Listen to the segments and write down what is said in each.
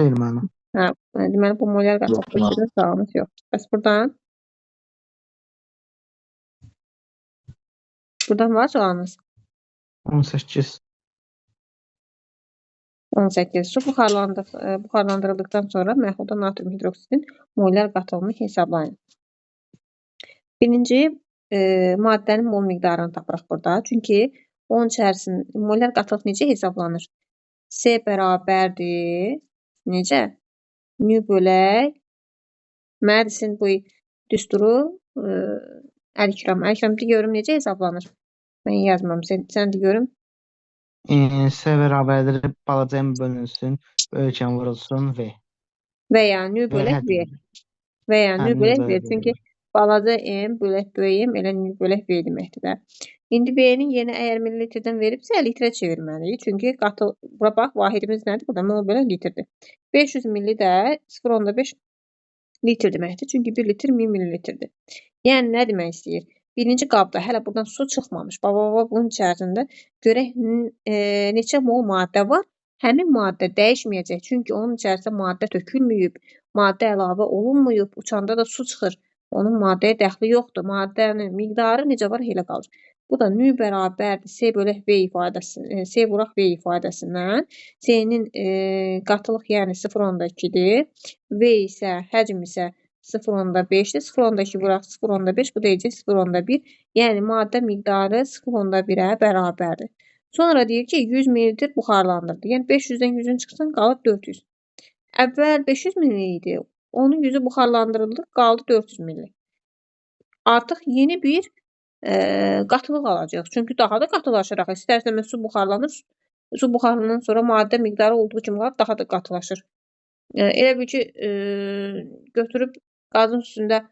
Xeyr müəllim. Hə, deməli bu molyar qatılıq Yox, üçün sualımız yoxdur. Bəs buradan? Buradan var sualınız? 18. 18. Su buxarlandırıldıqdan sonra məhlulda natrium hidroksidin molyar qatılığını hesablayın. Birinci maddənin mol miqdarını tapırıq burada. Çünki onun içərisində molyar qatılıq necə hesablanır? S bərabərdir. Necə? Nü bölək. Mənə desin bu düsturu Əlikram. Əlikram, de görüm necə hesablanır? Mən yazmam. Sən de görüm. S bərabərdir balaca m bölünsün, böyük M vurulsun V. Və ya nü V bölək V. həcm. Və ya Hə, nü nü bölək V. bölək V. Çünki balaca m bölək böyük M elə nü bölək V deməkdir də. İndi V-nin yerinə əgər millilitrdən veribsə, litrə çevirməliyik. Çünki qatı, bura bax, vahidimiz nədir? Burada mol bölək litrdir. 500 milli də 0,5 litr deməkdir. Çünki 1 litr 1000 millilitrdir. Yəni, nə demək istəyir? Birinci qabda hələ buradan su çıxmamış. Baba, baba, bunun içərisində görək neçə mol maddə var. Həmin maddə dəyişməyəcək. Çünki onun içərisində maddə tökülməyib, maddə əlavə olunmayıb. Uçanda da su çıxır. Onun maddəyə dəxli yoxdur. Maddənin miqdarı necə var, elə qalır. Bu da nü bərabərdir S bölək V ifadəsi, S vuraq V ifadəsindən. S-nin qatılıq, yəni 0,2-dir. V isə, həcm isə 0,5-dir. 0,2 vuraq 0,5, bu da eləyəcək 0,1. Yəni maddə miqdarı 0,1-ə bərabərdir. Sonra deyir ki, 100 millilitr buxarlandırdı. Yəni 500-dən 100-ün çıxsın, qalır 400. Əvvəl 500 milli idi. Onun 100-ü buxarlandırıldı, qaldı 400 milli. Artıq yeni bir qatılıq alacaq. Çünki daha da qatılaşır axı. İstər-istəməz su buxarlanır. Su buxarlanandan sonra maddə miqdarı olduğu kimi qalır, daha da qatılaşır. Elə bil ki, götürüb qazın üstündə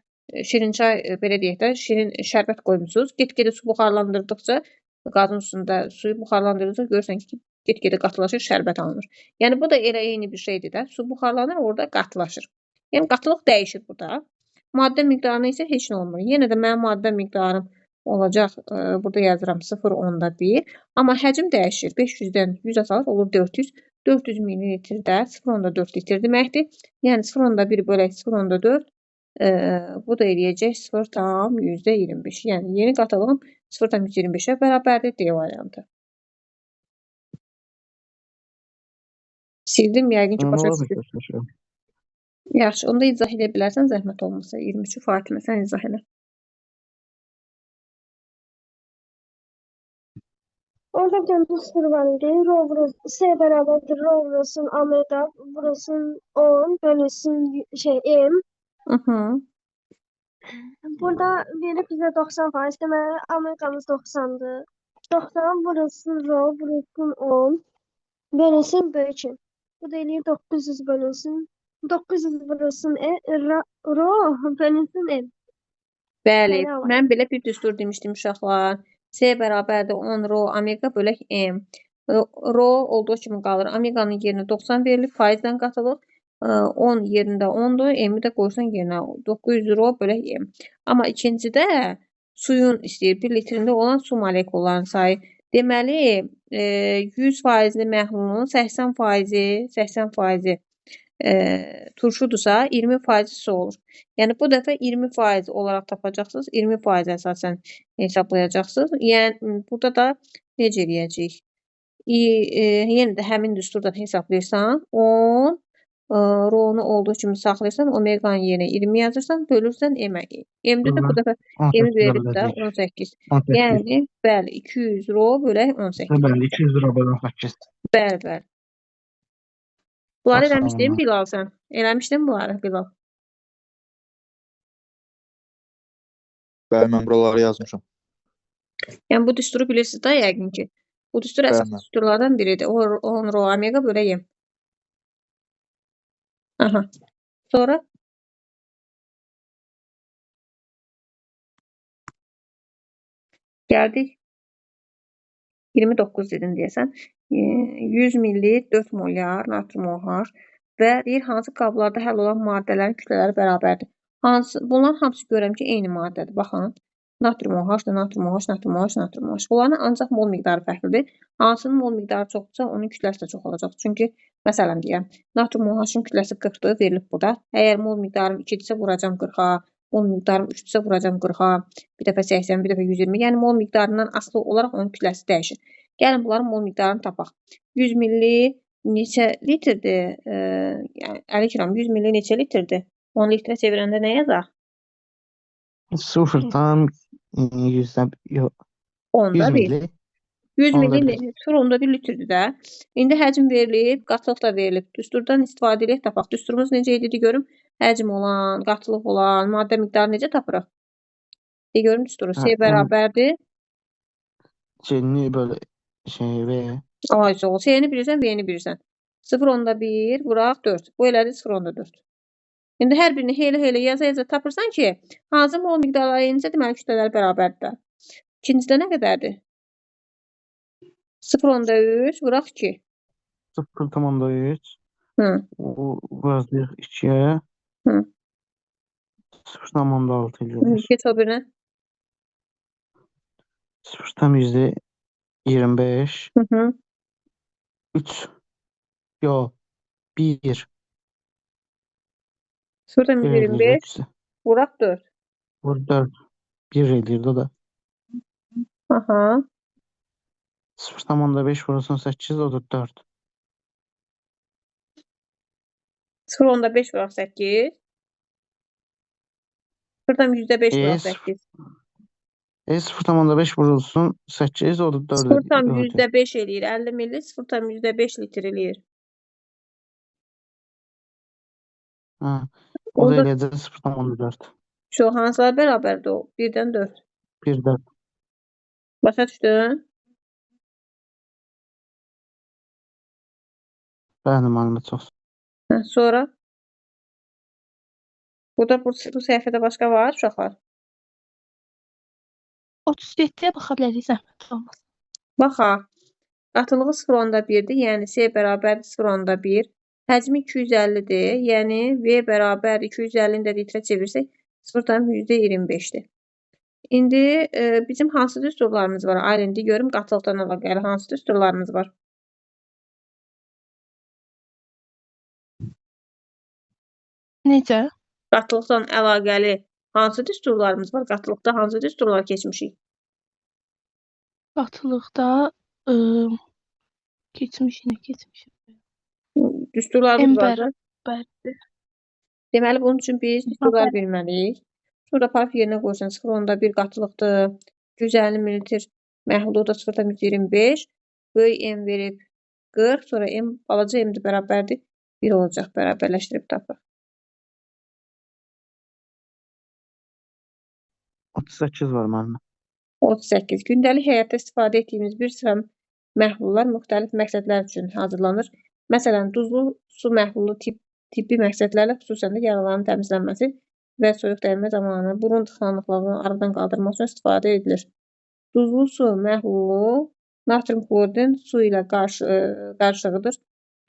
şirin çay, belə deyək də, şirin şərbət qoymusunuz. Get-gedə su buxarlandırdıqca, qazın üstündə suyu buxarlandırdıqca görürsən ki, get-gedə qatılaşır, şərbət alınır. Yəni, bu da elə eyni bir şeydir də. Su buxarlanır, orada qatılaşır. Yəni, qatılıq dəyişir burada. Maddə miqdarına isə heç nə olmur. Yenə də mənim maddə miqdarım olacaq, burada yazıram 0,1. Amma həcm dəyişir. 500-dən 100 azalır, olur 400. 400 millilitrdə 0,4 litr deməkdir. Yəni 0,1 bölək 0,4, bu da eləyəcək 0,25. Yəni yeni qatılığım 0,25-ə bərabərdir D variantı. Sildim, yəqin ki, başa düşdün. Yaxşı, onu da izah edə bilərsən, zəhmət olmasa. 23-ü Fatimə, sən izah elə. Orada bir tane düstur var idi. Rho vurulsun, S bərabərdir. Rho vurulsun omega vurulsun 10 bölünsün M. Burada verib bizə 90%. Deməli omegamız 90-dır. 90 vurulsun rho vurulsun 10 bölünsün böyük M. Bu da eləyir 900 bölünsün. 900 vurulsun rho bölünsün M. Bəli, mən belə bir düstur demişdim uşaqlar. S bərabərdir 10 rho omega bölək M. Rho olduğu kimi qalır. Omeganın yerinə 90 verilib, faizlə qatılır. 10 yerində 10-dur. M-i də qoysan yerinə 900 rho bölək M. Amma ikincidə suyun istəyir. 1 litrində olan su molekullarının sayı. Deməli, 100 faizli məhlulun 80% turşudursa 20% su olur. Yəni, bu dəfə 20% olaraq tapacaqsınız, 20% əsasən hesablayacaqsınız. Yəni, burada da necə eləyəcəyik? Yenə də həmin düsturdan hesablayırsan, 10, rho-nu olduğu kimi saxlayırsan, omeganın yerinə 20 yazırsan, bölürsən M-ə. M-də də bu dəfə M-i verib də 18. Yəni, bəli, 200 rho bölək 18. Bəli, 200 rho bölək 18. Bəli, bəli. Bunları eləmişdin Bilal sən? Eləmişdin bunları Bilal? Bəli, mən buraları yazmışam. Yəni, bu düsturu bilirsiniz də yəqin ki. Bu düstur əsas düsturlardan biridir. 10 rho omega bölək M. Aha. Sonra? Gəldik. 29 dedin deyəsən. 100 milli 4 molyar natrium OH və deyir, hansı qablarda həll olan maddələrin kütlələri bərabərdir. Bunların hamısı görürəm ki, eyni maddədir. Baxın, natrium OH, natrium OH, natrium OH, natrium OH. Bunların ancaq mol miqdarı fərqlidir. Hansının mol miqdarı çoxdursa, onun kütləsi də çox olacaq. Çünki Məsələn deyirəm, natrium OH-ın kütləsi 40-dır, verilib burada. Əgər mol miqdarım 2-dirsə vuracam 40-a, mol miqdarım 3-dürsə vuracam 40-a, bir dəfə 80, bir dəfə 120. Yəni mol miqdarından asılı olaraq onun kütləsi dəyişir. Gəlin bunların mol miqdarını tapaq. 100 milli neçə litrdir? Yəni 50 kiram 100 milli neçə litrdir? 10 litrə çevirəndə nə yazaq? 0 tam yüzdə yox, Onda 100 1. milli. 100 Onda milli bir. 0,1 litrdir də. İndi həcm verilib, qatılıq da verilib. Düsturdan istifadə edək tapaq. Düsturumuz necə idi görüm? Həcm olan, qatılıq olan, maddə miqdarı necə tapırıq? De görüm düsturu. Hə, C M bərabərdir. C N böyle şey V. Ay sağ ol. C-ni bilirsən, V-ni bilirsən. 0,1 vuraq 4. Bu elədir 0,4. İndi hər birini heylə-heylə yaza-yaza tapırsan ki, hansı mol miqdarları eynisə, deməli kütlələri bərabərdir də. İkincidə nə qədərdir? 0,3 vuraq 2. 0,3. Hı. O vuracaq 2-yə. Hı. 0,6 eləyir. Keç o birinə. 0,25. Hı -hı. 3. Yox, 1. 1 eləyir 0,25 hepsi. vuraq 4. Vur 4. 1 eləyir o da. Aha. 0,5 vurursan 8, o da 4. 0,5 vuraq 8. 0,5 vuraq 8. 0,5 vurulsun 8, o da 4 0,5 eləyir. 50 milli 0,5 litr eləyir. Hə. O O da da eləyəcək 0,4. Şu hansılar bərabərdir o? 1-dən 4. 1 4. Başa düşdün? Bəli, müəllimə, çox. Hə, sonra burada bu səhifədə başqa var uşaqlar? 37-yə baxa bilərik, zəhmət olmasa. Baxaq. Qatılığı 0,1-dir, yəni C bərabərdir 0,1. Həcmi 250-dir, yəni V bərabərdir 250-ni də litrə çevirsək 0,25-dir. İndi bizim hansı düsturlarımız var? Aylin, indi görüm qatılıqdan əlaqəli hansı düsturlarımız var? Necə? Qatılıqdan əlaqəli hansı düsturlarımız var? Qatılıqda hansı düsturlar keçmişik? Qatılıqda keçmiş, nə keçmişik? Düsturlarımız M var da. bərabərdir. Deməli, bunun üçün biz düsturlar bilməliyik. Şurada aparıb yerinə qoysan 0,1 qatılıqdır. 250 mililitr məhlulu da 0,25. Böyük M verib 40. Sonra M, balaca M də bərabərdir. 1 olacaq. Bərabərləşdirib tapırıq. 38 var müəllimə. 38. Gündəlik həyatda istifadə etdiyimiz bir sıra məhlullar müxtəlif məqsədlər üçün hazırlanır. Məsələn, duzlu su məhlulu tibbi məqsədlərlə, xüsusən də yaraların təmizlənməsi və soyuq dəymə zamanı burun tıxanıqlığını aradan qaldırmaq üçün istifadə edilir. Duzlu su məhlulu natrium xloridin su ilə qarışığıdır.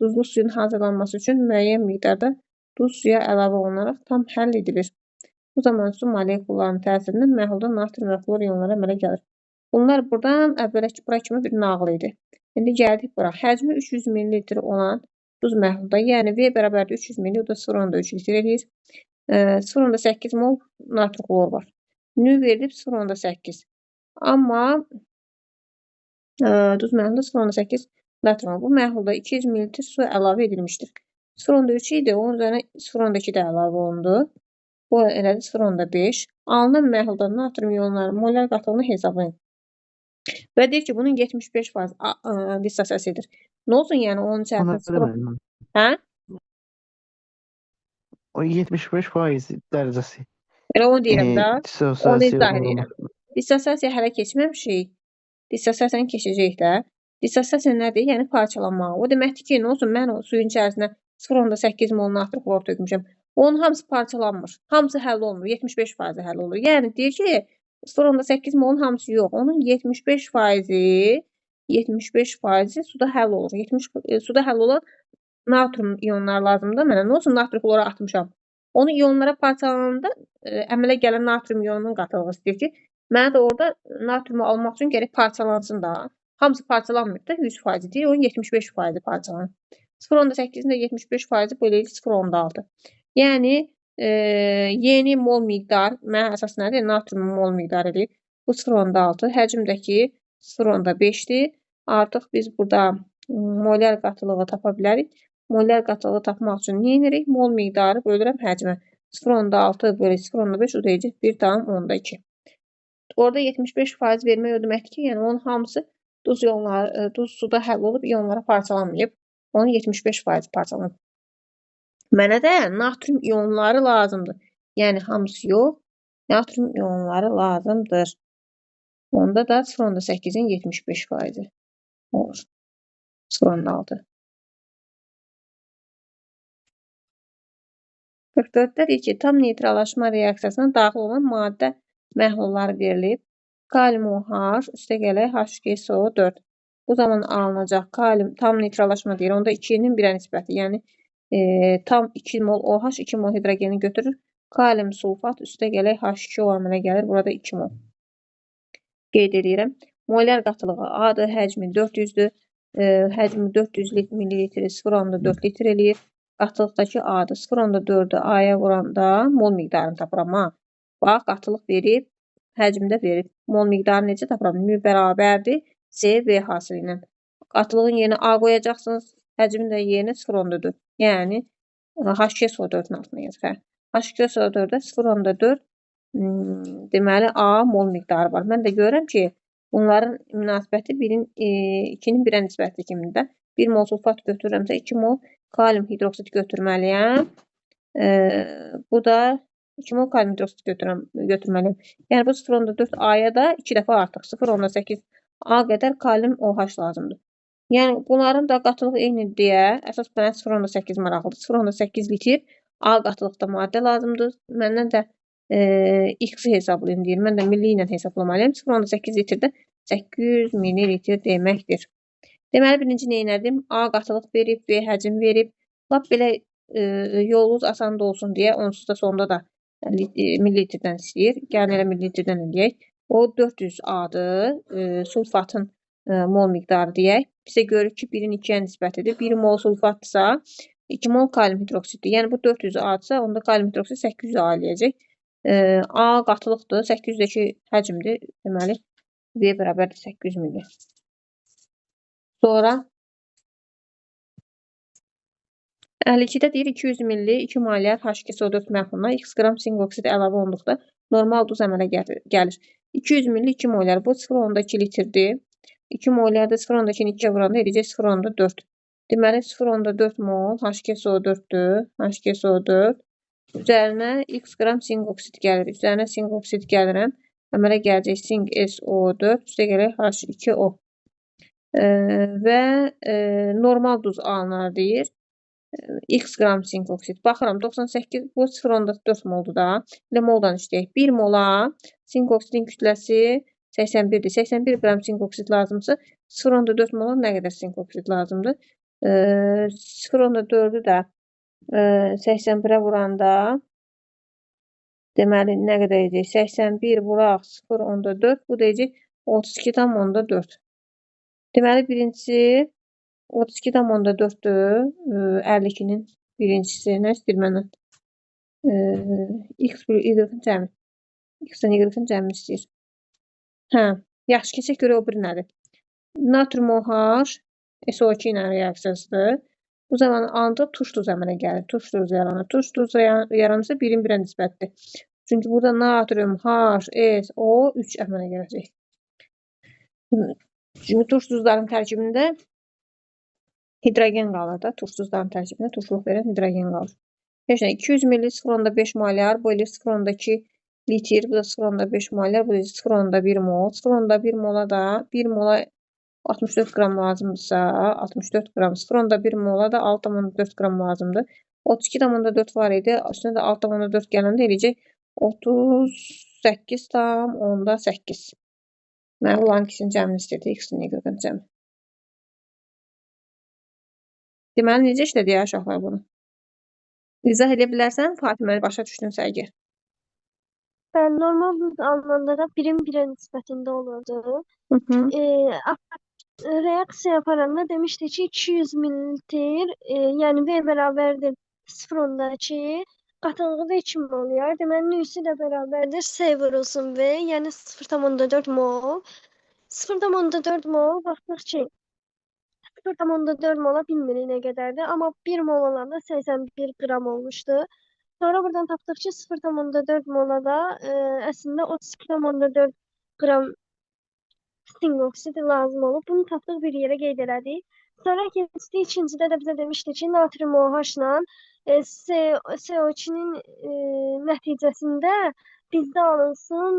Duzlu suyun hazırlanması üçün müəyyən miqdarda duz suya əlavə olunaraq tam həll edilir. Bu zaman su molekullarının təsirindən məhlulda natrium və xlor ionları əmələ gəlir. Bunlar buradan əvvəlki bura kimi bir nağıl idi. İndi gəldik bura. Həcmi 300 millilitr olan duz məhlulda, yəni V bərabərdir 300 milli, o da 0,3 litr eləyir. 0,8 mol natrium xlor var. Nü verilib 0,8. Amma duz məhlulda 0,8 natrium var. Bu məhlulda 200 millilitr su əlavə edilmişdir. 0,3 idi, onun üzərinə 0,2 də əlavə olundu. Bu elədi 0,5. Alınan məhlulda natrium ionlarının molar qatılığını hesablayın. Və deyir ki, bunun 75% dissosiasiyadır. Nə olsun, yəni onun Ona içərisində sıfır... vermədim. Hə? O 75% dərəcəsi. Elə onu deyirəm də. Onu Dissosiasiya izah edirəm. Dissosiasiya hələ keçməmişik. Dissosiasiyanı keçəcəyik də. Dissosiasiya nədir? Yəni parçalanma. O deməkdir ki, nə olsun, mən o suyun içərisinə 0,8 mol natrium xlor tökmüşəm. Onun hamısı parçalanmır. Hamısı həll olmur. 75% həll olur. Yəni deyir ki, 0,8 molun hamısı yox. Onun 75%-i 75% suda həll olur. Suda həll olan natrium ionları lazımdır mənə. Nə olsun, natrium xloru atmışam. Onu ionlara parçalananda əmələ gələn natrium ionunun qatılığı istəyir ki, mənə də orada natriumu almaq üçün gərək parçalansın da. Hamısı parçalanmır da 100% deyil, onun 75% parçalanır. 0,8-in də 75%-i bölək 0,6. Yəni yeni mol miqdar, mənə əsas nədir? Natriumun mol miqdarı eləyir. Bu 0,6, həcmdəki 0,5-dir. Artıq biz burada molyar qatılığı tapa bilərik. Molyar qatılığı tapmaq üçün nə edirik? Mol miqdarı bölürəm həcmə. 0,6 bölü 0,5 o deyəcək 1,2. Orada 75% vermək o deməkdir ki, yəni onun hamısı duz ionları, duz suda həll olub ionlara parçalanmayıb. Onun 75% parçalanıb. Mənə də natrium ionları lazımdır. Yəni hamısı yox, natrium ionları lazımdır. Onda da 0,8-in 75% olur. 0,6. 44-də deyir ki, tam neytrallaşma reaksiyasına daxil olan maddə məhlulları verilib. Kalium OH üstə gələk HgSO4. Bu zaman alınacaq kalium tam neytrallaşma deyir. Onda 2-nin 1-ə nisbəti. Yəni tam 2 mol OH 2 mol hidrogeni götürür. Kalium sulfat üstə gələk H2O əmələ gəlir. Burada 2 mol. Qeyd edirəm. Molyar qatılığı A-dır, həcmi 400-dür. Həcmi 400 millilitri 0,4 litr eləyir. Qatılıqdakı A-dır. 0,4-ü A-ya vuranda mol miqdarını tapıram ha. Bax, qatılıq verib, həcmdə verib. Mol miqdarını necə tapıram? Mü bərabərdir C, V hasili ilə. Qatılığın yerinə A qoyacaqsınız, həcmin də yerinə 0,4. Yəni H2SO4-ün altına yazır. Hə. H2SO4-də 0,4 deməli A mol miqdarı var. Mən də görürəm ki, bunların münasibəti 2-nin 1-ə nisbəti kimidir. 1 mol sulfat götürürəmsə 2 mol kalium hidroksid götürməliyəm. Bu da 2 mol kalium hidroksid götürməliyəm. Yəni bu 0,4 A-ya da 2 dəfə artıq 0,8 A qədər kalium OH lazımdır. Yəni bunların da qatılığı eyni deyə əsas mənə 0,8 maraqlıdır. 0,8 litr A qatılıqda maddə lazımdır. Məndən də X-i hesablayın deyir. Mən də milli ilə hesablamalıyam. 0,8 litrdə 800 millilitr deməkdir. Deməli, birinci nə elədim? A qatılıq verib, B həcm verib. Lap belə yolunuz asan da olsun deyə onsuz da sonda da millilitrdən istəyir. Gəlin elə millilitrdən eləyək. O 400 A-dır. Sulfatın mol miqdarı deyək. Bizə görürük ki, 1-in 2-yə nisbətidir. 1 mol sulfatdırsa, 2 mol kalium hidroksiddir. Yəni bu 400 A-dırsa, onda kalium hidroksid 800 A eləyəcək. A qatılıqdır. 800-dəki həcmdir. Deməli, V bərabərdir 800 milli. Sonra 52-də deyir 200 milli 2 molyar H2SO4 məhluluna x qram sink oksid əlavə olunduqda normal duz əmələ gəlir. 200 milli 2 molyar. Bu 0,2 litrdir. 2 molyarda 0,2-ni 2-yə vuranda eləyəcək 0,4. Deməli 0,4 mol H2SO4-dür. H2SO4. Üzərinə x qram sink oksid gəlir. Üzərinə sink oksid gəlirəm. Əmələ gələcək sink SO4. Üstə gələk H2O. Və normal duz alınar deyir. X qram sink oksid. Baxıram 98, bu 0,4 moldur da. Elə moldan işləyək. 1 mola sink oksidin kütləsi 81-dir. 81 qram sink oksid lazımsa 0,4 mola nə qədər sink oksid lazımdır? 0,4-ü də 81-ə vuranda deməli nə qədər edəcək? 81 vuraq 0,4, bu deyəcək 32,4. Deməli birincisi 32,4-dür. 52-nin birincisi. Nə istəyir məndən? X bölü Y-in cəmi. X-dən Y-in cəmini istəyir. Hə, yaxşı, keçək görək o biri nədir? Natrium OH SO2 ilə reaksiyasıdır. Bu zaman alındığı turş duz əmələ gəlir. Turş duz yaranır. Turş duz yaranırsa 1-in 1-ə nisbətdir. Çünki burada natrium H, S, O 3 əmələ gələcək. Çünki turş duzların tərkibində hidrogen qalır da. Turş duzların tərkibində turşuluq verən hidrogen qalır. Heç nə, 200 milli 0,5 molyar, bu eləyir 0,2 litr, bu da 0,5 molyar, bu da 0,1 mol. 0,1 mola da 1 mola 64 qram lazımdırsa, 64 qram, 0,1 mola da 6,4 qram lazımdır. 32,4 var idi, üstünə də 6,4 gələndə eləyəcək 38,8. Mənə bunların ikisinin cəmini istəyirdi, X-in Y-in cəmi. Deməli, necə işlədi ya uşaqlar bunu? İzah edə bilərsən, Fatiməni başa düşdünsə əgər. Mən normal duz alınanda da 1-in 1-ə nisbətində olurdu. Reaksiya aparanda demişdi ki 200 mililitr, yəni V bərabərdir 0,2, qatılığı da 2 mol yer. Deməli, nüsü də bərabərdir S vurulsun V, yəni 0,4 mol. 0,4 mol, baxdıq ki 0,4 mola bilmirik nə qədərdir, amma 1 mol olanda 81 qram olmuşdu. Sonra buradan tapdıq ki 0,4 mola da əslində 32,4 qram sink oksidi lazım olub. Bunu tapdıq, bir yerə qeyd elədik. Sonra keçdi ikincidə də bizə demişdi ki, natrium OH-la CO2-nin nəticəsində bizdə alınsın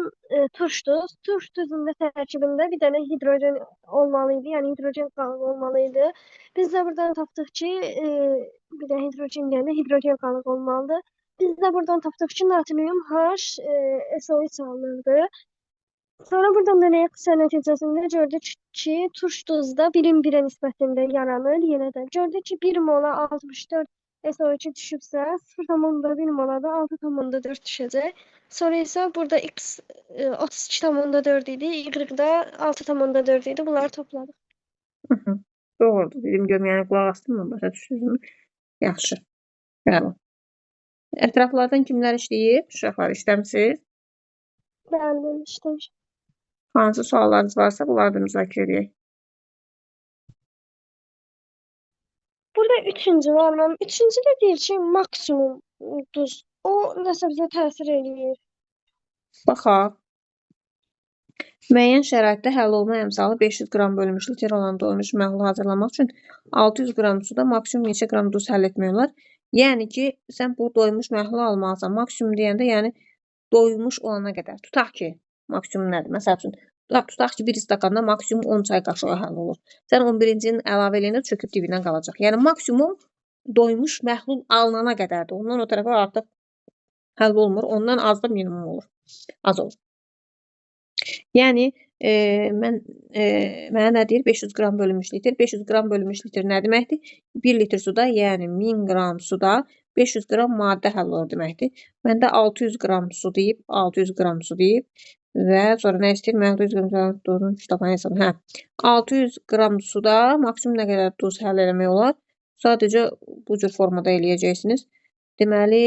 turş duz. Turş duzun da tərkibində bir dənə hidrogen olmalı idi, yəni hidrogen qalığı olmalı idi. Biz də buradan tapdıq ki, bir də hidrogen deyəndə hidrogen qalığı olmalıdır. Biz də buradan tapdıq ki, natrium H SO3 alınırdı. Sonra buradan da reaksiya nəticəsində gördük ki, turş duzda 1-in 1-ə nisbətində yaranır. Yenə də gördük ki, 1 mola 64 SO2 düşübsə, 0,1 mola da 6,4 düşəcək. Sonra isə burada X 32,4 idi, Y də 6,4 idi. Bunları topladıq. Doğrudur. Dedim görüm, yəni qulaq astın mı, başa düşdünüzmü? Yaxşı. Bəli. Ətraflardan kimlər işləyib? Uşaqlar, işləmisiniz? Bəli, işləmişəm. Hansı suallarınız varsa bunları da müzakirə edək. Burada üçüncü var. Mən üçüncü də deyir ki, maksimum duz. O nəsə bizə təsir eləyir. Baxaq. Müəyyən şəraitdə həll olma əmsalı 500 qram bölünmüş litr olan doymuş məhlul hazırlamaq üçün 600 qram suda maksimum neçə qram duz həll etmək olar? Yəni ki, sən bu doymuş məhlulu almalısan. Maksimum deyəndə, yəni doymuş olana qədər. Tutaq ki, maksimum nədir? Məsəl üçün, tutaq ki, bir stakanda maksimum 10 çay qaşığı həll olur. Sən 11-cinin əlavə eləyəndə çöküb dibindən qalacaq. Yəni maksimum doymuş məhlul alınana qədərdir. Ondan o tərəfə artıq həll olmur. Ondan az da minimum olur. Az olur. Yəni mənə nə deyir? 500 qram bölünmüş litr. 500 qram bölünmüş litr nə deməkdir? 1 litr suda, yəni 1000 qram suda 500 qram maddə həll olur deməkdir. Məndə 600 qram su deyib, 600 qram su deyib və sonra nə istəyir? Mən 600 qram duzun kütlə payını hesablayın. Hə, 600 qram suda maksimum nə qədər duz həll eləmək olar? Sadəcə bu cür formada eləyəcəksiniz. Deməli,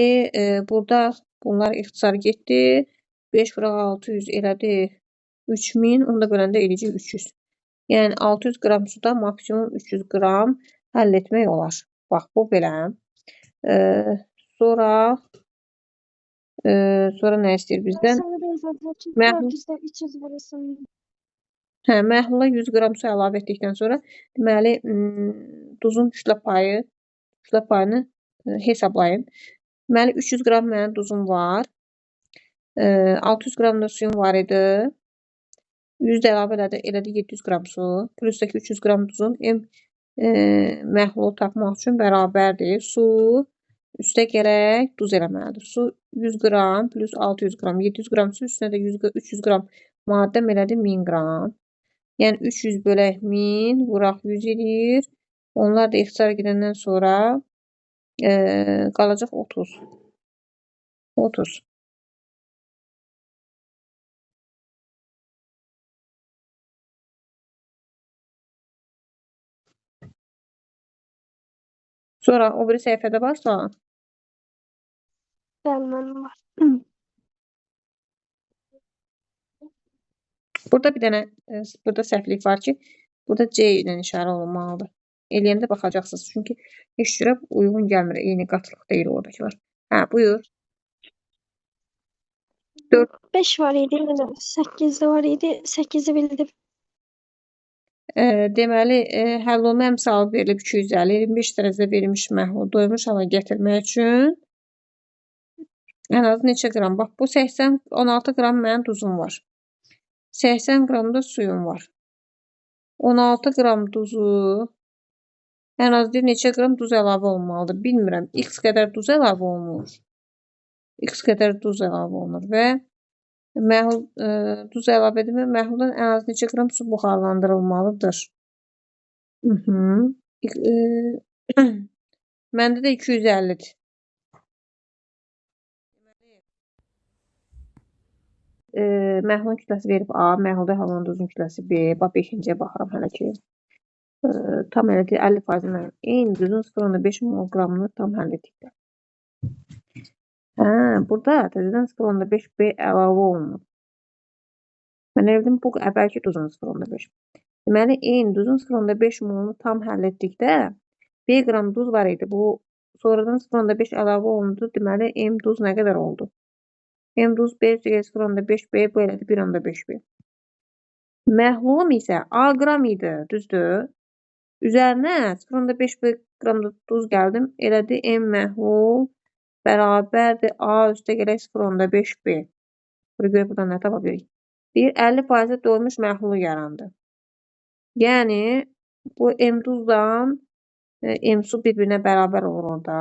burada bunlar ixtisar getdi. 5 vuraq 600 elədi 3000, onu da böləndə eləyəcək 300. Yəni 600 qram suda maksimum 300 qram həll etmək olar. Bax, bu belə. Sonra nə istəyir bizdən? Sonra da hesablayaq ki, 400-də 300 vurulsun. Hə, məhlula 100 qram su əlavə etdikdən sonra deməli, duzun kütlə payını hesablayın. Deməli, 300 qram mənim duzum var. 600 qram da suyum var idi. 100 də əlavə elədi, elədi 700 qram su. Plusdakı 300 qram duzun məhlulu tapmaq üçün bərabərdir. Su üstə gərək duz eləməlidir. Su 100 qram plus 600 qram, 700 qram su üstünə də 300 qram maddəm elədi 1000 qram. Yəni 300 bölək 1000 vuraq 100 eləyir. Onlar da ixtisar gedəndən sonra qalacaq 30. 30. Sonra o biri səhifədə varsa. Bəli, mənim var. Burada bir dənə burada səhvlik var ki, burada C ilə işarə olunmalıdır. Eləyəndə baxacaqsınız. Çünki heç cürə uyğun gəlmir. Eyni qatlıq deyil oradakılar. Hə, buyur. 4. 5 var idi, 8 də var idi. 8-i bildim. Deməli, həll olma əmsalı verilib 250, 25 dərəcədə verilmiş məhlulu doymuş hala gətirmək üçün ən az neçə qram? Bax, bu 16 qram mənim duzum var. 80 qram da suyum var. 16 qram duzu ən az bir neçə qram duz əlavə olmalıdır. Bilmirəm, x qədər duz əlavə olunur. X qədər duz əlavə olunur və məhlul, duz əlavə edilmə məhluldan ən az neçə qram su buxarlandırılmalıdır. Məndə də 250-dir. Məhlulun kütləsi verib A, məhlulda həll olunan duzun kütləsi B. Bax, 5-ciyə baxıram hələ ki. Tam elədik 50% məhlul. Eyni duzun 0,5 mol qramını tam həll etdikdə. Hə, burada təzədən 0,5 B əlavə olunur. Mən elə bildim, bu əvvəlki duzun 0,5. Deməli, eyni duzun 0,5 molunu tam həll etdikdə B qram duz var idi. Bu sonradan 0,5 əlavə olundu. Deməli, M duz nə qədər oldu? M duz B 0,5 B, bu elədi 1,5 B. Məhlulum isə A qram idi, düzdür? Üzərinə 0,5 B qram da duz gəldim. Elədi M məhlul bərabərdir A üstə gələk 0,5 B. Bura görə buradan nə tapa bilirik? Deyir, 50% doymuş məhlulu yarandı. Yəni, bu M duzdan M su bir-birinə bərabər olur orada.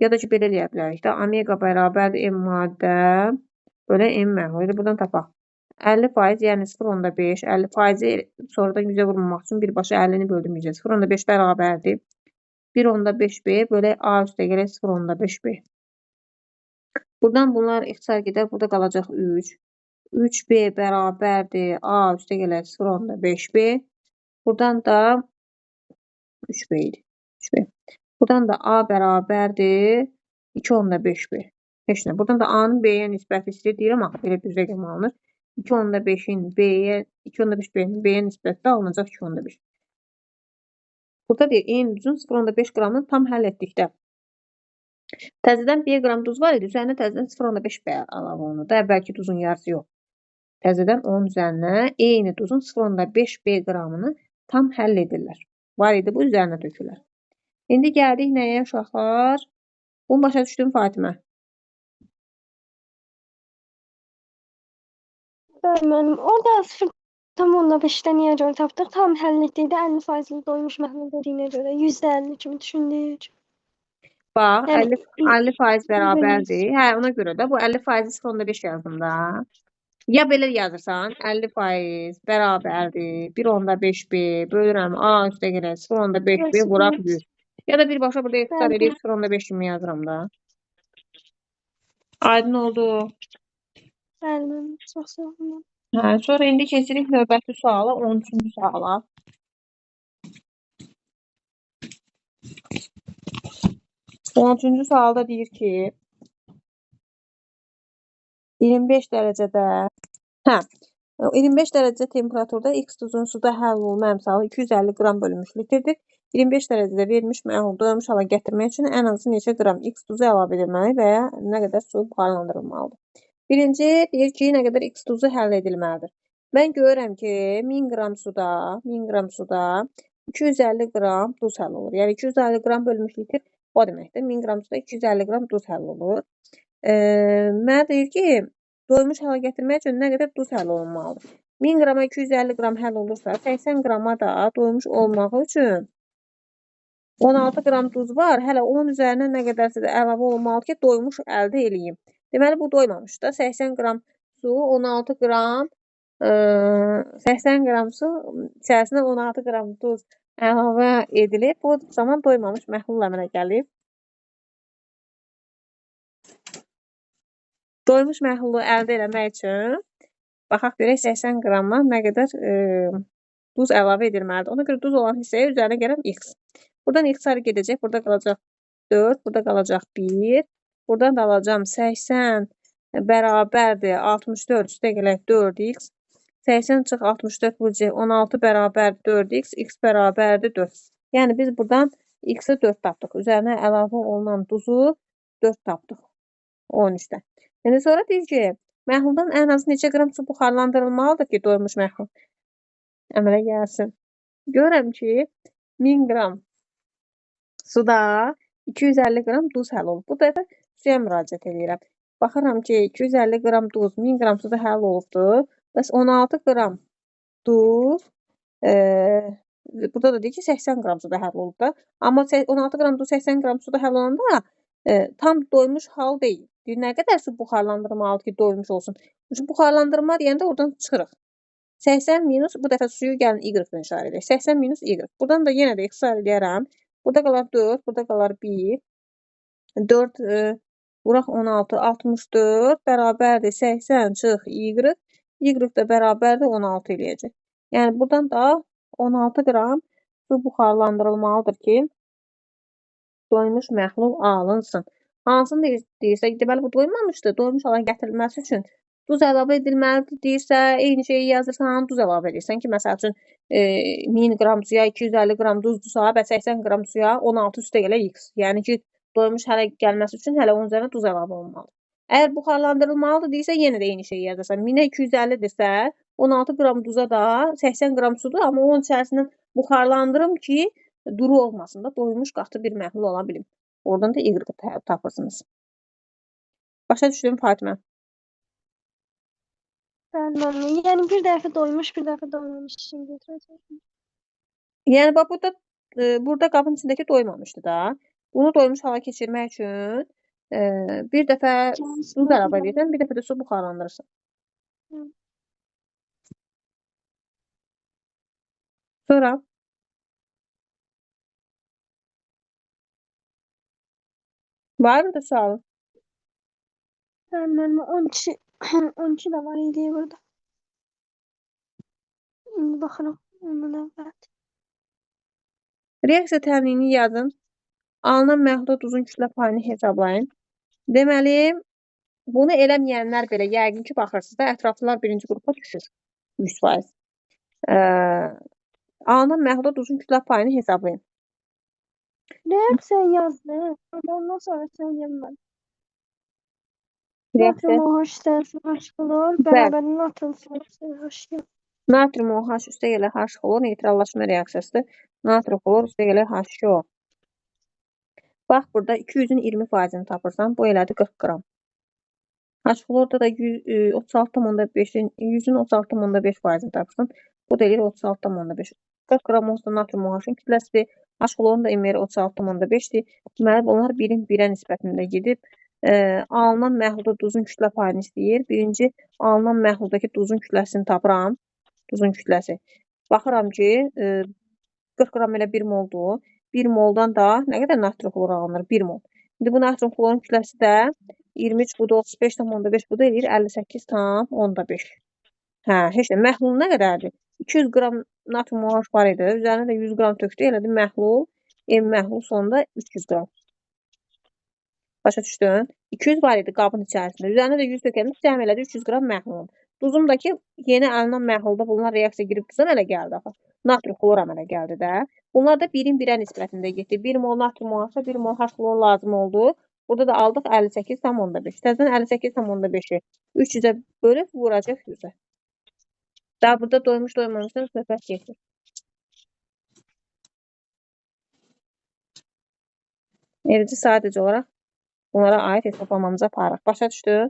Ya da ki, belə eləyə bilərik də. Omega bərabərdir M maddə bölə M məhlul. Buradan tapaq. 50%, yəni 0,5. 50%-i sonradan 100-ə vurmamaq üçün birbaşa 50-ni böldüm 100-ə. 0,5 bərabərdir. 1,5 B bölə A üstə gələk 0,5 B. Buradan bunlar ixtisar gedər. Burada qalacaq 3. 3B bərabərdir A üstə gələk 0,5 B. Buradan da 3B idi. 3B. Buradan da A bərabərdir 2,5 B. Heç nə. Buradan da A-nın B-yə nisbəti istəyir. Deyirəm axı, belə bir rəqəm alınır. 2,5-in B-yə, 2,5 B-nin B-yə nisbəti də alınacaq 2,5. Burada deyir, eyni duzun 0,5 qramını tam həll etdikdə. Təzədən 1 qram duz var idi. Üzərinə təzədən 0,5 B əlavə olunur. Əvvəlki duzun yarısı yox. Təzədən onun üzərinə eyni duzun 0,5 B qramını tam həll edirlər. Var idi, bu üzərinə tökürlər. İndi gəldik nəyə uşaqlar? Bunu başa düşdün Fatimə? Bəli müəllim. Orada 0,5-də niyə görə tapdıq? Tam həll etdikdə 50%-li doymuş məhlul dediyinə görə %50 kimi düşündük. Bax, Yəni, 50% bərabərdir. bir- Hə, ona görə də bu 50% 0,5 yazdım da. Ya belə yazırsan, 50% bərabərdir 1,5 B bölürəm A üstə gələk 0,5 B vuraq 100. Ya da birbaşa burada ixtisar Bəli. eləyib 0,5 kimi yazıram da. Aydın oldu. Bəli müəllim. Çox sağ olun. Hə, sonra indi keçirik növbəti suala, 13-cü suala. 13-cü sualda deyir ki, 25 dərəcədə, hə, 25 dərəcə temperaturda X duzun suda həll olma əmsalı 250 qram bölünmüş litrdir. 25 dərəcədə verilmiş məhlulu doymuş hala gətirmək üçün ən azı neçə qram X duzu əlavə edilməli və ya nə qədər su buxarlandırılmalıdır? Birinci deyir ki, nə qədər X duzu həll edilməlidir. Mən görürəm ki, 1000 qram suda, 1000 qram suda 250 qram duz həll olur. Yəni 250 qram bölünmüş litr o deməkdir. 1000 qram suda 250 qram duz həll olur. Mənə deyir ki, doymuş hala gətirmək üçün nə qədər duz həll olunmalıdır? 1000 qrama 250 qram həll olursa, 80 qrama da doymuş olmağı üçün 16 qram duz var. Hələ onun üzərinə nə qədərsə də əlavə olunmalıdır ki, doymuş əldə eləyim. Deməli, bu doymamış da. 80 qram su, 16 qram, 80 qram su içərisinə 16 qram duz əlavə edilib. Bu zaman doymamış məhlul əmələ gəlib. Doymuş məhlulu əldə eləmək üçün baxaq görək 80 qramdan nə qədər duz əlavə edilməlidir. Ona görə duz olan hissəyə üzərinə gələn X. Buradan X sarı gedəcək. Burada qalacaq 4, burada qalacaq 1. Buradan da alacağam 80 bərabərdir 64 üstə gələk 4x. 80 çıx 64 vuracaq 16 bərabər 4x, x bərabərdir 4. Yəni biz buradan x-i 4 tapdıq. Üzərinə əlavə olunan duzu 4 tapdıq. 13-dən. İndi sonra deyir ki, məhluldan ən az neçə qram su buxarlandırılmalıdır ki, doymuş məhlul əmələ gəlsin. Görürəm ki, 1000 qram suda 250 qram duz həll olub. Bu dəfə suya müraciət edirəm. Baxıram ki, 250 qram duz 1000 qram suda həll olubdur. Bəs 16 qram duz, burada da deyir ki, 80 qram suda həll olub da. Amma 16 qram duz 80 qram suda həll olanda tam doymuş hal deyil. Deyir, nə qədər su buxarlandırmalıdır ki, doymuş olsun. Buxarlandırma deyəndə oradan çıxırıq. 80 minus, bu dəfə suyu gəlin Y-dən işarə edək. 80 minus Y. Buradan da yenə də ixtisar eləyərəm. Burada qalar 4, burada qalar 1. 4, vuraq 16, 64 bərabərdir 80 çıx Y. Y də bərabərdir 16 eləyəcək. Yəni, buradan da 16 qram Su buxarlandırılmalıdır ki, doymuş məhlul alınsın. Hansını deyirsə, deməli bu doymamışdı. Doymuş hala gətirilməsi üçün duz əlavə edilməlidir deyirsə, eyni şeyi yazırsan, duz əlavə edirsən ki, məsəl üçün 1000 qram suya 250 qram duzdursa, bəs 80 qram suya 16 üstə gələ x. Yəni ki, doymuş hələ gəlməsi üçün hələ onun üzərinə duz əlavə olunmalıdır. Əgər buxarlandırılmalıdır deyirsə, yenə də eyni şeyi yazırsan. 1000-ə 250-dirsə, 16 qram duza da 80 qram sudur, amma onun içərisindən buxarlandırım ki, duru olmasın da, doymuş qatı bir məhlul ola bilim. Oradan da Y tapırsınız. Başa düşdün Fatimə? Bəli müəllim. Yəni bir dəfə doymuş, bir dəfə doymamış üçün götürəcəm. Yəni bax burada burada qabın içindəki doymamışdı da. Bunu doymuş hala keçirmək üçün bir dəfə duz əlavə edirsən, bir dəfə də su buxarlandırırsan. Hı. Sonra var mı da sualın? Bəli müəllim, 12 12 də var idi burada. İndi baxıram ondan əvvəl. Reaksiya təmliyini yazın. Alınan məhlulda duzun kütlə payını hesablayın. Deməli, bunu eləməyənlər belə yəqin ki, baxırsınız da, ətraflılar birinci qrupa düşür. 100%. Alınan məhlulda duzun kütlə payını hesablayın. Reaksiya yazdın, amma ondan sonra sən yazmadın. Reaksiya. Natrium OH üstə H xlor Bəli. bərabər natrium xlor üstə H. Natrium OH üstə gələ H xlor neytrallaşma reaksiyasıdır. Natrium xlor üstə gələ H2O. Bax, burada 200-ün 20%-ni tapırsan, bu elədi 40 qram. H xlorda da 36,5-in 100-ün 36,5%-ni tapırsan, bu da eləyir 36,5. 40 qram olsa natrium OH-ın kütləsidir. H xlorun da MR 36,5-dir. Deməli, bunlar birin birə nisbətində gedib. Alınan məhlulda duzun kütlə payını istəyir. Birinci, alınan məhluldakı duzun kütləsini tapıram. Duzun kütləsi. Baxıram ki, 40 qram elə 1 moldur. 1 moldan da nə qədər natrium xlor alınır? 1 mol. İndi bu natrium xlorun kütləsi də 23 budur, 35,5 budur, eləyir 58,5. Hə, heç nə. Məhlul nə qədərdir? 200 qram natrium OH var idi. Üzərinə də 100 qram tökdü. Elədi məhlul. Məhlul sonunda 300 qram. Başa düşdün? 200 var idi qabın içərisində. Üzərinə də 100 tökəndə cəm elədi 300 qram məhlulun. Duzum da ki, yeni alınan məhlulda bunlar reaksiya girib duza əmələ gəldi axı. Natrium xlor əmələ gəldi də. Bunlar da birin birə nisbətində getdi. 1 mol natrium OH-a 1 mol H xlor lazım oldu. Burada da aldıq 58,5. Təzədən 58,5-i 300-ə bölüb vuracaq 100-ə. Daha burada doymuş doymamışdan söhbət getmir. Eləcə sadəcə olaraq bunlara aid hesablamamızı aparırıq. Başa düşdün?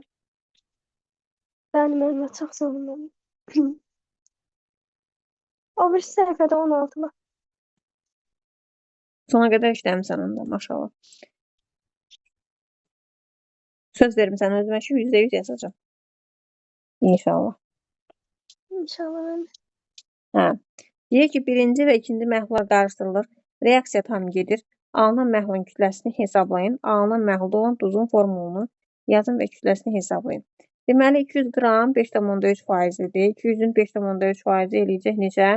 Bəli müəllim, çox sağ olun müəllim. O bir səhifədə 16 var. Sona qədər işləmisən onda, maşallah. Söz verirəm özümə ki, %100 yazacağam. İnşallah. İnşallah müəllim. Hə. Deyir ki, birinci və ikinci məhlullar qarışdırılır. Reaksiya tam gedir. Alınan məhlulun kütləsini hesablayın. Alınan məhlulda olan duzun formulunu yazın və kütləsini hesablayın. Deməli, 200 qram 5,3 faizlidir. 200-ün 5,3 faizi eləyəcək necə?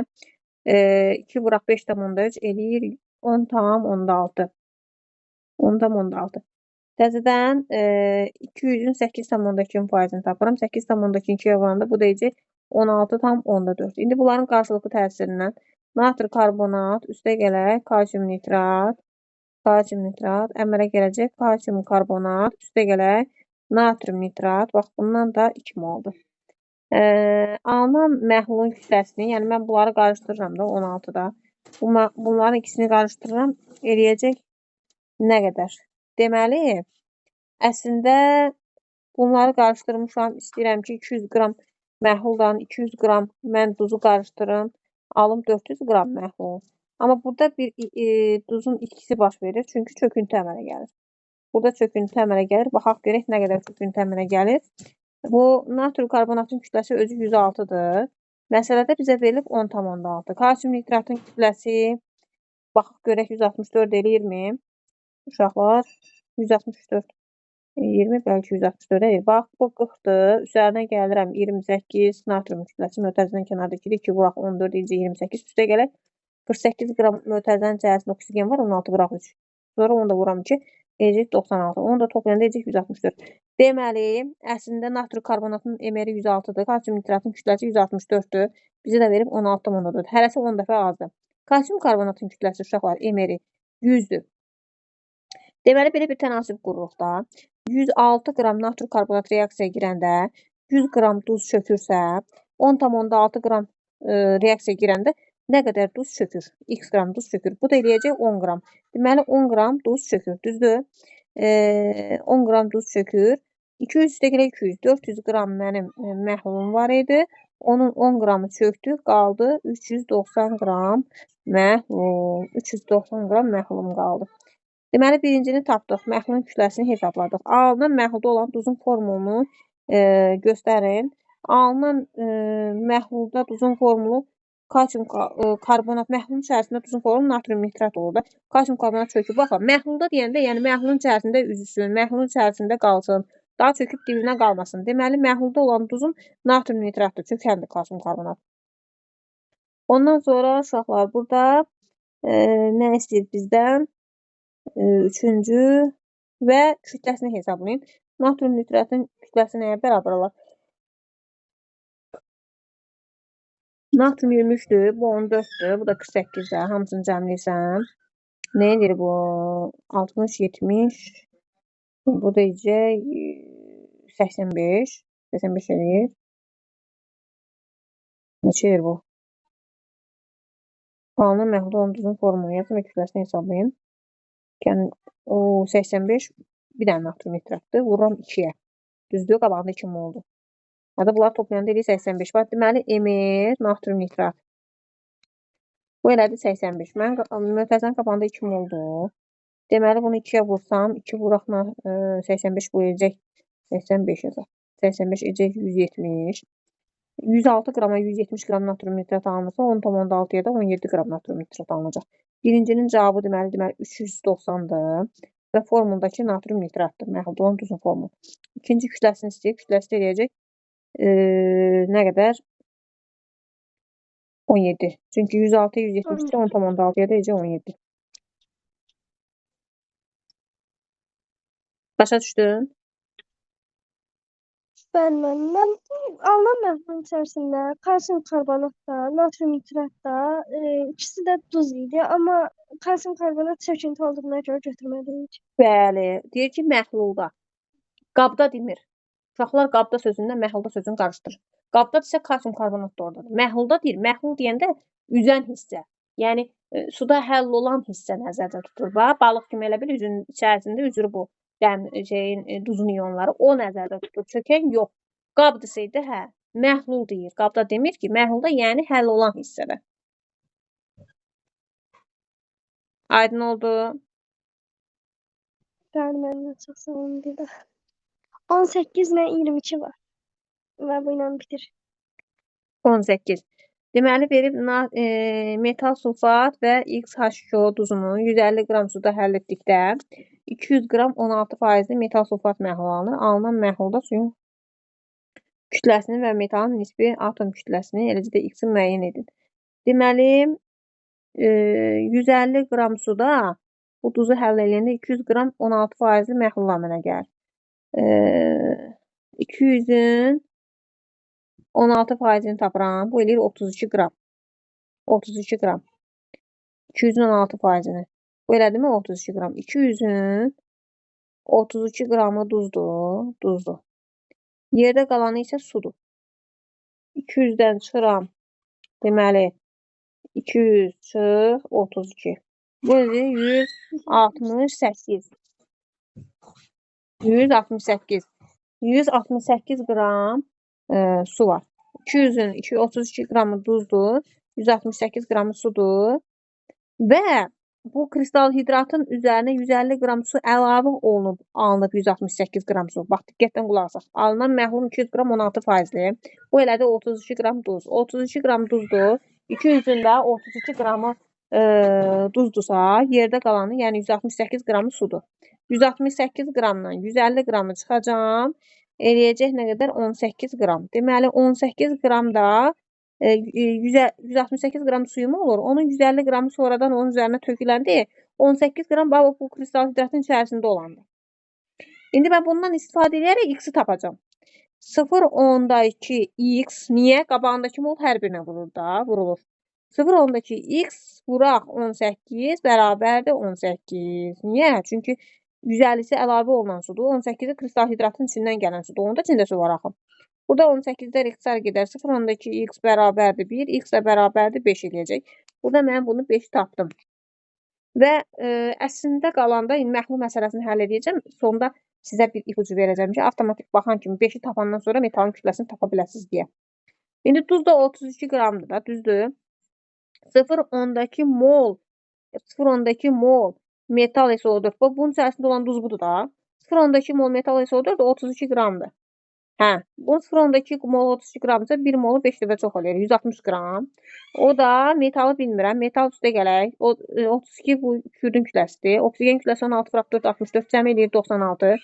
2 vuraq 5,3 eləyir 10,6. 10,6. Təzədən 200-ün 8,2 faizini tapıram. 8,2 2-yə vuranda bu da eləyəcək 16,4. İndi bunların qarşılıqlı təsirindən natri karbonat üstə gələk kalsium nitrat, əmələ gələcək kalsium karbonat üstə gələk natrium nitrat. Bax, bundan da 2 moldur. Alınan məhlulun kütləsini, yəni mən bunları qarışdırıram da 16-da. Bunların ikisini qarışdırıram, eləyəcək nə qədər? Deməli, əslində bunları qarışdırmışam. İstəyirəm ki, 200 qram məhluldan 200 qram mən duzu qarışdırım, alım 400 qram məhlul. Amma burada bir duzun itkisi baş verir, çünki çöküntü əmələ gəlir. Burada çöküntü əmələ gəlir. Baxaq görək nə qədər çöküntü əmələ gəlir. Bu natrium karbonatın kütləsi özü 106-dır. Məsələdə bizə verilib 10,6. Kalsium nitratın kütləsi, baxaq görək 164 eləyirmi? Uşaqlar, 164 20, bəlkə 164 eləyir. Bax, bu 40-dır. Üzərinə gəlirəm 28 natrium kütləsi mötərizədən kənarda 2-dir. 2 vuraq 14 eləyəcək 28. Üstə gələk 48 qram mötərizənin içərisində oksigen var, 16 qıraq 3. Sonra onu da vuram 2, edəcək 96. Onu da toplayanda edəcək 164. Deməli, əslində natri karbonatın MR-i 106-dır, kalsium nitratın kütləsi 164-dür. Bizə də verib 16,4. Hərəsi 10 dəfə azdır. Kalsium karbonatın kütləsi uşaqlar MR-i 100-dür. Deməli, belə bir tənasüb qururuq da. 106 qram natri karbonat reaksiyaya girəndə 100 qram duz çökürsə, 10,6 qram reaksiyaya girəndə nə qədər duz çökür? X qram duz çökür. Bu da eləyəcək 10 qram. Deməli, 10 qram duz çökür. Düzdür? 10 qram duz çökür. 200 üstəgələ 200, 400 qram mənim məhlulum var idi. Onun 10 qramı çöktü, qaldı 390 qram məhlul. 390 qram məhlulum qaldı. Deməli, birincini tapdıq. Məhlulun kütləsini hesabladıq. Alınan məhlulda olan duzun formulunu göstərin. Alınan məhlulda duzun formulu kalsium karbonat, məhlulun içərisində duzun formulu natrium nitrat olur da. Kalsium karbonat çökür. Baxın, məhlulda deyəndə, yəni məhlulun içərisində üzüsün, məhlulun içərisində qalsın, daha çöküb dibinə qalmasın. Deməli, məhlulda olan duzun natrium nitratdır, çökəndir kalsium karbonat. Ondan sonra uşaqlar burada nə istəyir bizdən? Üçüncü və kütləsini hesablayın. Natrium nitratın kütləsi nəyə bərabər olar? Natrium 23-dür, bu 14-dür, bu da 48-dir. Hamısını cəmləyirsən. Nə edir bu? 60, 70. Bu da edəcək 85. 85 eləyir. Neçə edir bu? Alınan məhlulda olan duzun formulunu yazın və kütləsini hesablayın. Yəni, o 85 bir dənə natrium nitratdır. Vururam 2-yə. Düzdür, qabağında 2 moldur. Hətta bunları toplayanda eləyir 85. Bax, deməli, MR natrium nitrat. Bu elədi 85. Mən mötərizənin qabağında 2 moldur. Deməli, bunu 2-yə vursam, 2 vuraq 85 bu edəcək 85 yazar. 85 edəcək 170. 106 qrama 170 qram natrium nitrat alınırsa, 10,6-ya da 17 qram natrium nitrat alınacaq. Birincinin cavabı deməli 390-dır və formuldakı natrium nitratdır. Məhlulda olan duzun formulu. İkinci kütləsini istəyir. Kütləsi də eləyəcək nə qədər? 17. Çünki 106 170-də 10,6-ya da eləyəcək 17. Başa düşdün? Bəli, müəllim. Mən alınan məhlulun içərisində kalsium karbonat da, natrium nitrat da, ikisi də duz idi, amma kalsium karbonat çöküntü olduğuna görə götürməliyik. Bəli, deyir ki, məhlulda. Qabda demir. Uşaqlar qabda sözündən məhlulda sözünü qarışdırır. Qabda isə kalsium karbonat da oradadır. Məhlulda deyir, məhlul deyəndə üzən hissə, yəni suda həll olan hissə nəzərdə tutulur. Bax, balıq kimi elə bil üzün içərisində üzür bu duzun iyonları, o nəzərdə tutulur. Çökən yox. Qab desəydi, hə, məhlul deyir. Qabda demir ki, məhlulda yəni həll olan hissədə. Aydın oldu? Bəli, müəllim, çox sağ olun bir daha. 18 ilə 22 var. Və bu ilə bitir. 18. Deməli, verib metal sulfat və XH2O duzunu 150 qram suda həll etdikdə 200 qram 16%li metal sulfat məhlulu alınır. Alınan məhlulda suyun kütləsini və metalın nisbi atom kütləsini, eləcə də X-i müəyyən edin. Deməli, 150 qram suda bu duzu həll edəndə 200 qram 16%li məhlul əmələ gəlir. 200-ün 16%-ni tapıram. Bu eləyir 32 qram. 32 qram. 200-ün 16%-ni. Bu elədimi 32 qram. 200-ün 32 qramı duzdur. Duzdur. Yerdə qalanı isə sudur. 200-dən çıxıram. Deməli, 200 çıx 32. Bu eləyir 168. 168. 168 qram su var. 200-ün 32 qramı duzdur. 168 qramı sudur. Və bu kristal hidratın üzərinə 150 qram su əlavə olunub, alınıb 168 qram su. Bax, diqqətlə qulaq asaq. Alınan məhlul 200 qram 16%li. Bu elədi 32 qram duz. 32 qram duzdur. 200-ün də 32 qramı duzdursa, yerdə qalanı, yəni 168 qramı sudur. 168 qramdan 150 qramı çıxacağam. Eləyəcək nə qədər? 18 qram. Deməli, 18 qram da 168 qram suyum olur. Onun 150 qramı sonradan onun üzərinə töküləndi. 18 qram bax bu kristal hidratın içərisində olandır. İndi mən bundan istifadə edərək x-i tapacağam. 0,2 x niyə? Qabağındakı mol hər birinə vurur da, vurulur. 0,2 x vuraq 18 bərabərdir 18. Niyə? Çünki 150-si əlavə olunan sudur. 18-i kristal hidratın içindən gələn sudur. Onun da içində su var axı. Burada 18-də ixtisar gedər. 0,2 x bərabərdir 1, x də bərabərdir 5 eləyəcək. Burada mən bunu 5 tapdım. Və əslində qalanda indi məhlul məsələsini həll edəcəm. Sonda sizə bir ipucu verəcəm ki, avtomatik baxan kimi 5-i tapandan sonra metalın kütləsini tapa biləsiniz deyə. İndi duz da 32 qramdır da, düzdür? 0,2 mol, 0,2 mol metal SO4. Bax, bunun içərisində olan duz budur da. 0,2 mol metal SO4 32 qramdır. Hə, bu 0,2 mol 32 qramsa 1 molu 5 dəfə çox eləyir, 160 qram. O da metalı bilmirəm. Metal üstə gələk. O 32 bu kükürdün kütləsidir. Oksigen kütləsi 16 vuraq 4 64 cəm eləyir 96.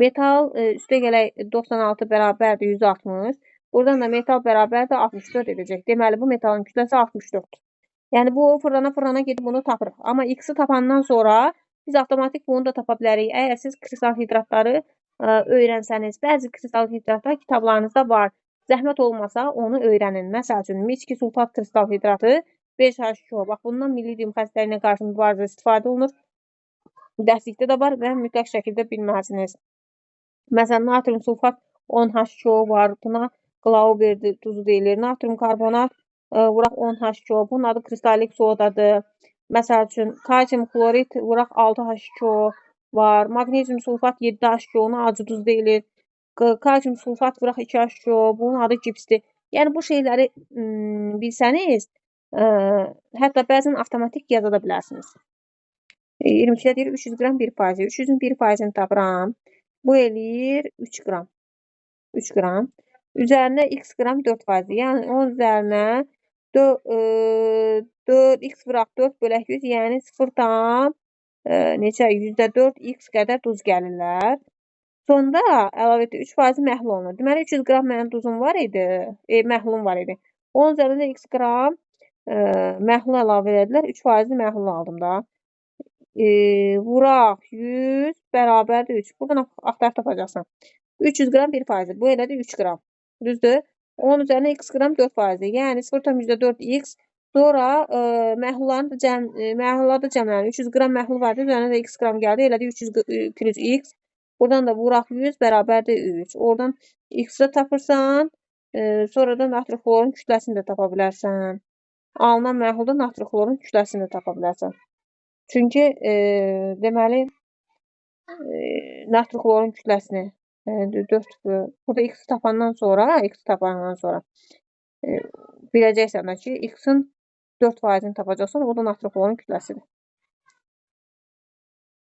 Metal üstə gələk 96 bərabərdir 160. Buradan da metal bərabərdir 64 edəcək. Deməli bu metalın kütləsi 64. Yəni bu fırlana-fırlana gedib bunu tapırıq. Amma x-i tapandan sonra biz avtomatik bunu da tapa bilərik. Əgər siz kristal hidratları öyrənsəniz, bəzi kristal hidratlar kitablarınızda var. Zəhmət olmasa onu öyrənin. Məsəl üçün, miski sulfat kristal hidratı 5H2O. Bax, bundan milli düyüm xəstəliyinə qarşı mübarizədə istifadə olunur. Dərslikdə də var və mütləq şəkildə bilməlisiniz. Məsələn, natrium sulfat 10H2O var. Buna Glauber duzu deyilir. Natrium karbonat vuraq 10H2O. Bunun adı kristallik sodadır. Məsəl üçün, kalsium xlorid vuraq 6H2O var. Maqnezium sulfat 7H2O, ona acı duz deyilir. Kalsium sulfat vuraq 2H2O, bunun adı gipsdir. Yəni bu şeyləri bilsəniz, hətta bəzən avtomatik yaza da bilərsiniz. 22-də deyir 300 qram 1%. 300-ün 1%-ni tapıram. Bu eləyir 3 qram. 3 qram. Üzərinə x qram 4%. Yəni onun üzərinə 4 x vuraq 4 bölək 100, yəni 0 tam neçə %4 x qədər duz gəlirlər. Sonda əlavə etdi 3% məhlul olunur. Deməli 300 qram mənim duzum var idi, məhlulum var idi. Onun üzərində x qram məhlul əlavə elədilər. 3% məhlul aldım da. Vuraq 100 bərabərdir 3. Buradan axtarıb tapacaqsan. 300 qram 1%. Bu elədir 3 qram. Düzdür? Onun üzərinə x qram 4%. Yəni 0,4 x. Sonra məhlulların da məhlullar da cəmlənir. 300 qram məhlul var idi, üzərinə də x qram gəldi. Elədi 300 plus x. Buradan da vuraq 100 bərabərdir 3. Oradan x-i də tapırsan, sonra da natri xlorun kütləsini də tapa bilərsən. Alınan məhlulda natri xlorun kütləsini də tapa bilərsən. Çünki deməli natri xlorun kütləsini 4 burada x tapandan sonra, biləcəksən də ki, x-in 4%-ni tapacaqsan, o da natri xlorun kütləsidir.